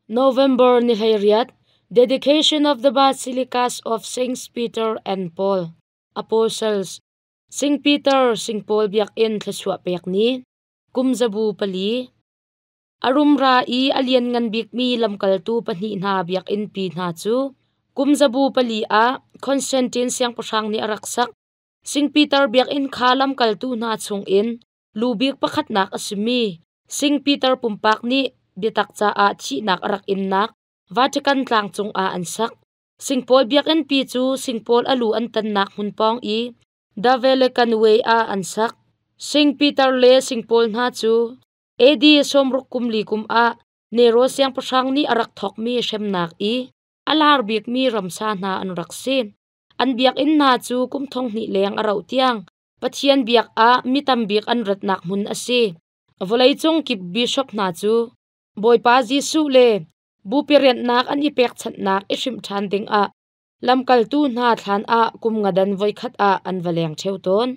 November ni 18, Dedication of the Basilicas of Saints Peter and Paul, Apostles, Saint Peter, Saint Paul biakinn thluachuah pek ni, kum zabu pali. A rumra i a lianngan bikmi lamkaltu pahnih hna biakinn pi hna cu kum zabu pali ah Constantine siangpahrang nih a rak sak. Saint Peter biakinn kha lamkaltu hna chungin lu bik pakhatnak a simi Saint Peter pumpak nih biatak caah thihnak a rak innak Vatican tlang cungah an sak. Saint Paul biakinn pi cu Saint Paul a lu an tannak hmun pawng i The Velican Way ah an sak. Saint Peter le Saint Paul hna cu AD 60 kum li kum ah Nero siangpahrang nih a rak thawkmi hremnak i a lar bikmi ramsa hna an rak si. An biakinn hna cu kum thong hnih leng a rauh tiang Pathian biak ah mi tam bik an ratnak hmun a si. Vawleicung kip bishop hna cu Bawipa Jesuh le bupi rianhnak an i pekchanhnak i hrimh ṭhan dingah lamkaltu hna thlan ah kum ngadan voikhat ah an va leng ṭheo tawn.